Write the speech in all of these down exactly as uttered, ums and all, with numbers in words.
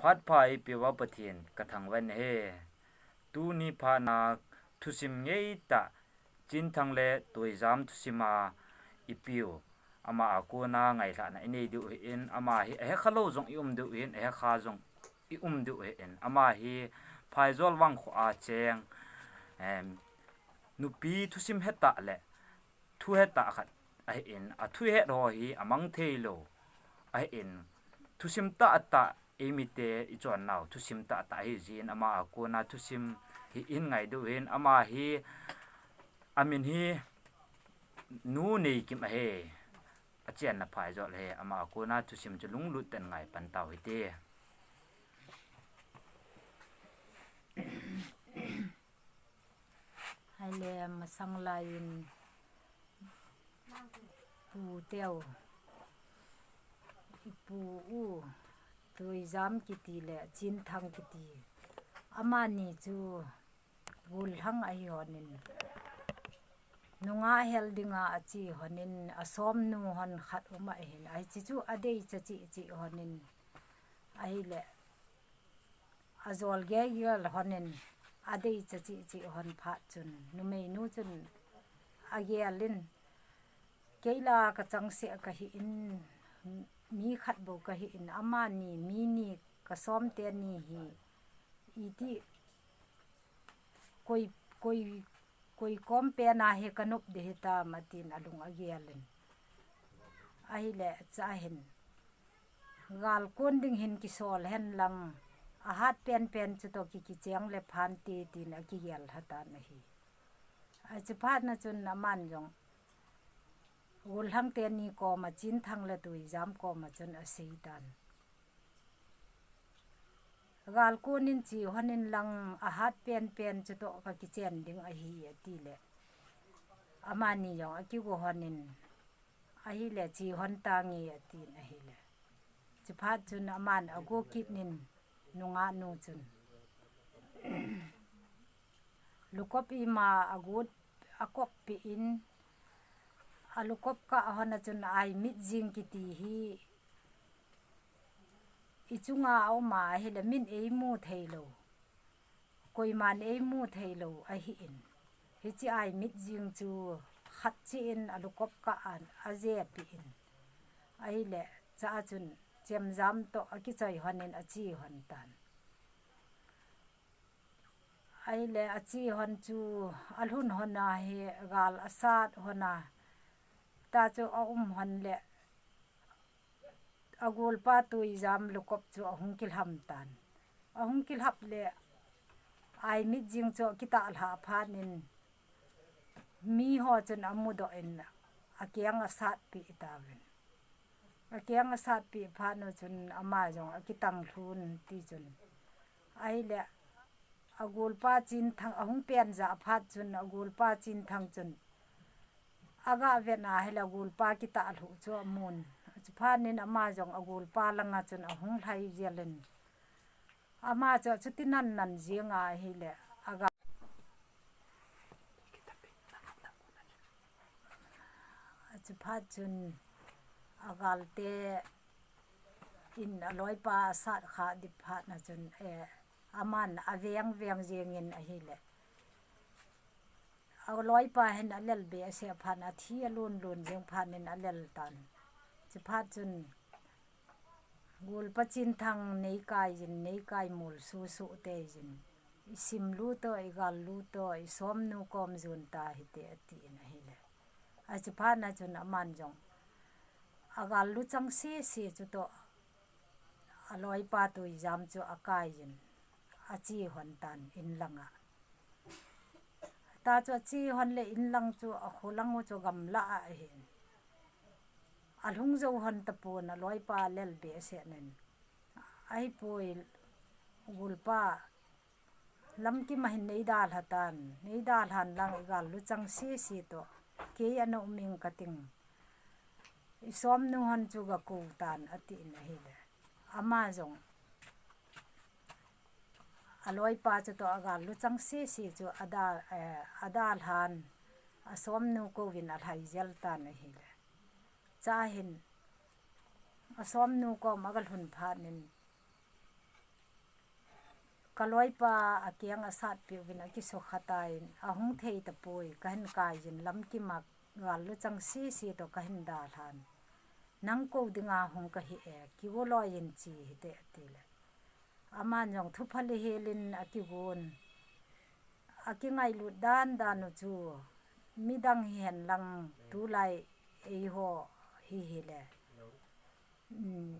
Phat pha eipeuva Pathen kathangvah e. Tuni phat na thusim ngeitah, Chinthang le Toijam thusim a eipeu, ama a kona ngailhahna inei diu ahin, ama hi ahekha lou jong i um diu ahin, ahekha jong i um diu ahin, ama hi Phaijol vangkho a cheng, em, nupi thusim hetah le thu hetah khat ahin, athu het ho hi amang thei lou ahin, thusim tahtah eimite ichon nau thusim tahtah ahi jin, ama a kona thusim hi ihin ngai diu ahin, ama hi amin hi Nu Neikim ahi. Achenna Phaijol ahi, ama a kona thusim chu lunglut tah in ngai pan tau hite. Ahile masang laiyin pu teu, ipu u, Toijam kiti le Chinthang kiti, amani chu gollhang ahi honin, nungah hel dinga ache honin, asomnu hon khat um ahin, ahi, hiche chu adei cha cheh cheh honin, ahile ajol gel gel honin, adei cha cheh cheh hon phat chun, numeinu chun agel in, kei la kachangseh kahin, mi khat bou kahin, amani mi ni kasom teni hi, iti, koi, koi, koi kom pena hi kanop ding hitam, atin alung agel in. Ahile cha hin, gal kon ding hin kisol hen lang, ahat penpen chutoh ki, kicheng le phante, tin akigel lha tan ahi. Ahi, chuphat na chun aman jong gollhang teni koma, Chinthang le Toijam koma chun asei tan. Gal kon in che honin lang, ahat penpen chutoh kakichen ding ahi, atile amani jong akigo honin, ahile che hon tange, atin ahile. Chuphat chun aman ago kit nin, nungah nu chun lukop ima agot, akop peh in, alukop kah hon a chun aimit jing kiti hi ichunga aum ahile min eimu thei lou, koiman eimu thei lou ahin, hiche aimit jing chu khat cheh in alukop kah a aje peh in, ahile cha chun chemjam toh akichoi honin ache hon tan. Ahile ache hon chu alhun hon ahi, gal asat hon a, ta chu aum hon le, agolpa Toijam lukop chu ahung kilham tan. Ahung kilhap le, aimit jing chu akitah lhah phat in, miho chun amudoh in, akeng asat peh tauvin. Akeng asat peh phat nu chun ama jong akitang lhun ti chun. Ahile, agolpa Chinthang, ahung pen jah phat chun, agolpa Chinthang chun aga vet ahile, agolpa kitah lhuh chu amun. Chuphat in ama jong agolpa langa chun ahung lhai jel in, ama chu achuti nan nan jeng ahile, aga, chuphat chun agalte in aloipa asat kha ding phat na chun, eh, aman aveng veng jeng in ahile, aloipa hin alel behseh phat, athi alon lon jeng phat in alel tan. Chuphat chun, golpa Chinthang neikai jin, neikai mol susu te jin, isim lu toh, igal lu toh, isomnu kom jon ta hite, atin ahile. Ahi, chuphat na chun aman jong agal lu chang sese chutoh aloipa Toijam chu akai jin, ache hon tan in langa. Ta chu ache hon le in lang chu, akho lang u chu gamla a ahin. Alhung jou hon tapon, aloipa lel behseh nin. Ahipoi, golpa, lamkim a hin neidalha tan, neidalhan lang igal lu chang sese toh, kei ana um ing kating, isomnu hon chu gakou tan, atin ahile. Ama jong aloipa chutoh agal lu chang sese chu ada, eh, adalhan, asomnu kouvin alhai jel tan ahile. Cha hin, asomnu kom agalhun phat in, Ka loipa a kiang a sat piu vin a kisukha ta in, a hung thei ta poi, ka hin kai in lam kima gal lu chang si si to ka hin da hlan. Nang ko dinga hung ka hi e, ki wo loi in chi hi te a ti le. Aman jong thu pha le helin a ki gun. A ki ngai lut dan dan u chu, midang hi hen lang tu lai ei ho hi hi le. Um,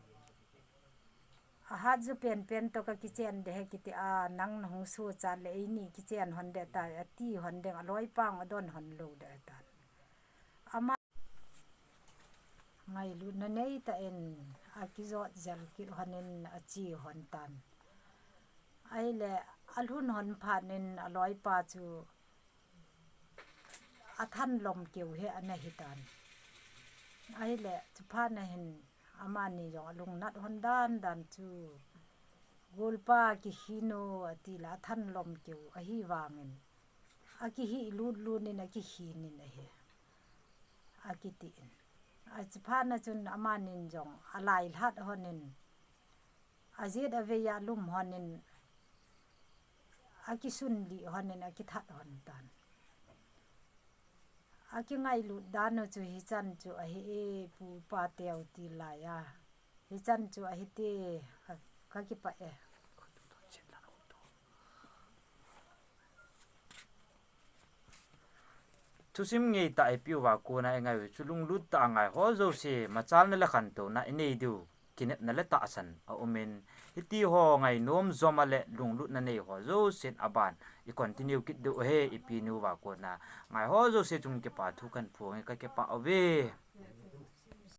a hat zu pen pen to ka kichen de he kiti a nang na hung su cha le ei ni kichen hon de ta a ti hon de a loipa a don hon lo de ta. Ama ngailut na nei ta in a ki zot zel kit hon in a chi hon tan. Ai le a lhun hon phat in a loipa chu a than lom keu he a na hi tan. Ai le chu phat na hin amani jong a lung nat hon dan dan chu gulpa ki hi no a ti la a than lom keu a hi vangin. A ki hi lut lut in a ki hi nin a hi. A ki ti in. A chu phat na chun amanin jong a lai lhat hon in. A zet a vei a lum hon in. A ki sun li hon in a ki that hon tan. A ki ngai lut dan u chu hi chan chu a hi e pu pa teu ti lai a. Hi chan chu a hi te ka, ka ki pa e. Thusim ngei ta i piu va kona i ngai u chu lunglut ta a ngai ho zo se machal na le khan to na i nei diu. Kinepna le tahsan a um in, hiti ho ngai nom zom a le lunglut na nei ho zo sen a ban i continue kit diu he i pi nu va kona ngai ho zo se chung kipa thu kan phung i ka kipa o ve.